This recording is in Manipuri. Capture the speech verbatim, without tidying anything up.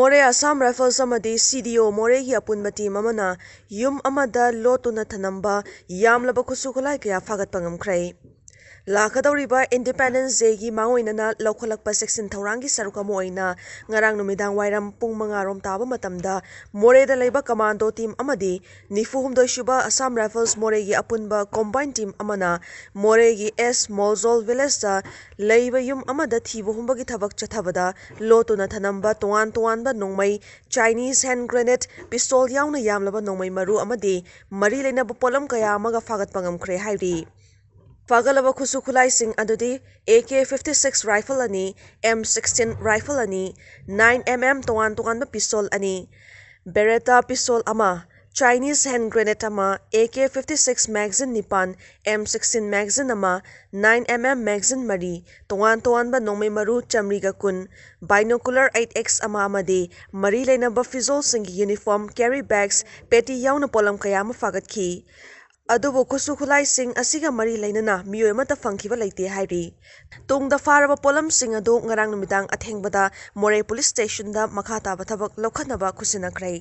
ꯃꯣꯔꯦ ꯑꯁꯥꯝ ꯔꯥꯏꯐꯜꯁ ꯑꯃꯗꯤ ꯁꯤ ꯗꯤ ꯑꯣ ꯃꯣꯔꯦꯒꯤ ꯑꯄꯨꯟꯕ ꯇꯤꯝ ꯑꯃꯅ ꯌꯨꯝ ꯑꯃꯗ ꯂꯣꯠꯇꯨꯅ ꯊꯅꯝꯕ ꯌꯥꯝꯂꯕ ꯈꯨꯠꯁꯨ ꯈꯨꯠꯂꯥꯏ ꯀꯌꯥ ꯐꯥꯒꯠꯄ ꯉꯝꯈ꯭ꯔꯦ꯫ ꯂꯥꯛꯀꯗꯧꯔꯤꯕ ꯏꯟꯗꯤꯄꯦꯟꯗꯦꯟꯁ ꯗꯦꯒꯤ ꯃꯥꯡꯑꯣꯏꯅꯅ ꯂꯧꯈꯠꯂꯛꯄ ꯆꯦꯛꯁꯤꯟ ꯊꯧꯔꯥꯡꯒꯤ ꯁꯔꯨꯛ ꯑꯃ ꯑꯣꯏꯅ ꯉꯔꯥꯡ ꯅꯨꯃꯤꯗꯥꯡ ꯋꯥꯏꯔꯝ ꯄꯨꯡ ꯃꯉꯥ ꯔꯣꯝ ꯇꯥꯕ ꯃꯇꯝꯗ ꯃꯣꯔꯦꯗ ꯂꯩꯕ ꯀꯃꯥꯟꯗꯣ ꯇꯤꯝ ꯑꯃꯗꯤ ꯅꯤꯐꯨ ꯍꯨꯝꯗꯣꯏ ꯁꯨꯕ ꯑꯁꯥꯝ ꯔꯥꯏꯐꯜꯁ ꯃꯣꯔꯦꯒꯤ ꯑꯄꯨꯟꯕ ꯀꯣꯝꯕꯥꯏꯟ ꯇꯤꯝ ꯑꯃꯅ ꯃꯣꯔꯦꯒꯤ ꯑꯦꯁ ꯃꯣꯜꯖꯣꯜ ꯚꯤꯂꯦꯖꯇ ꯂꯩꯕ ꯌꯨꯝ ꯑꯃꯗ ꯊꯤꯕ ꯍꯨꯝꯕꯒꯤ ꯊꯕꯛ ꯆꯠꯊꯕꯗ ꯂꯣꯠꯇꯨꯅ ꯊꯅꯝꯕ ꯇꯣꯉꯥꯟ ꯇꯣꯉꯥꯟꯕ ꯅꯣꯡꯃꯩ, ꯆꯥꯏꯅꯤꯁ ꯍꯦꯟ ꯒ꯭ꯔꯦꯅꯦꯗ, ꯄꯤꯁꯇꯣꯜ ꯌꯥꯎꯅ ꯌꯥꯝꯂꯕ ꯅꯣꯡꯃꯩ ꯃꯔꯨ ꯑꯃꯗꯤ ꯃꯔꯤ ꯂꯩꯅꯕ ꯄꯣꯠꯂꯝ ꯀꯌꯥ ꯑꯃꯒ ꯐꯥꯒꯠꯄ ꯉꯝꯈ꯭ꯔꯦ ꯍꯥꯏꯔꯤ꯫ ꯐꯥꯒꯠꯂꯕ ꯈꯨꯠꯁꯨ ꯈꯨꯠꯂꯥꯏꯁꯤꯡ ꯑꯗꯨꯗꯤ A K fifty six rifle ꯑꯅꯤ, ꯑꯦꯝ ꯁꯤꯛꯁꯇꯤꯟ ꯔꯥꯏꯐꯜ ꯑꯅꯤ, ꯅꯥꯏꯟ ꯑꯦꯝ ꯑꯦꯝ ꯇꯣꯉꯥꯟ ꯇꯣꯉꯥꯟꯕ ꯄꯤꯁꯇꯣꯜ ꯑꯅꯤ, ꯕꯦꯔꯦꯇꯥ ꯄꯤꯁꯇꯣꯜ ꯑꯃ, ꯆꯥꯏꯅꯤꯁ ꯍꯦꯟ ꯒ꯭ꯔꯦꯅꯦꯗ ꯑꯃ, A K fifty six magazine ꯅꯤꯄꯥꯟ, ꯑꯦꯝ ꯁꯤꯛꯁꯇꯤꯟ ꯃꯦꯒꯥꯖꯤꯟ ꯑꯃ, ꯅꯥꯏꯟ ꯑꯦꯝ ꯑꯦꯝ ꯃꯦꯒꯥꯖꯤꯟ ꯃꯔꯤ, ꯇꯣꯉꯥꯟ ꯇꯣꯉꯥꯟꯕ ꯅꯣꯡꯃꯩ ꯃꯔꯨ ꯆꯥꯃꯔꯤꯒ ꯀꯨꯟ, ꯕꯥꯏꯅꯣꯀꯨꯂꯔ ꯑꯩꯠ ꯑꯦꯛꯁ ꯑꯃ ꯑꯃꯗꯤ ꯃꯔꯤ ꯂꯩꯅꯕ ꯐꯤꯖꯣꯜꯁꯤꯡꯒꯤ ꯌꯨꯅꯤꯐꯣꯔꯝ, ꯀꯦꯔꯤ ꯕꯦꯒꯁ, ꯄꯦꯇꯤ ꯌꯥꯎꯅ ꯄꯣꯠꯂꯝ ꯀꯌꯥ ꯑꯃ ꯐꯥꯒꯠꯈꯤ꯫ ꯑꯗꯨꯕꯨ ꯈꯨꯠꯁꯨ ꯈꯨꯠꯂꯥꯏꯁꯤꯡ ꯑꯁꯤꯒ ꯃꯔꯤ ꯂꯩꯅꯅ ꯃꯤꯑꯣꯏ ꯑꯃꯠꯇ ꯐꯪꯈꯤꯕ ꯂꯩꯇꯦ ꯍꯥꯏꯔꯤ꯫ ꯇꯨꯡꯗ ꯐꯥꯔꯕ ꯄꯣꯠꯂꯝꯁꯤꯡ ꯑꯗꯨ ꯉꯔꯥꯡ ꯅꯨꯃꯤꯗꯥꯡ ꯑꯊꯦꯡꯕꯗ ꯃꯣꯔꯦ ꯄꯨꯂꯤꯁ ꯁ꯭ꯇꯦꯁꯟꯗ ꯃꯈꯥ ꯇꯥꯕ ꯊꯕꯛ ꯂꯧꯈꯠꯅꯕ ꯈꯨꯠꯁꯤꯟꯅꯈ꯭ꯔꯦ꯫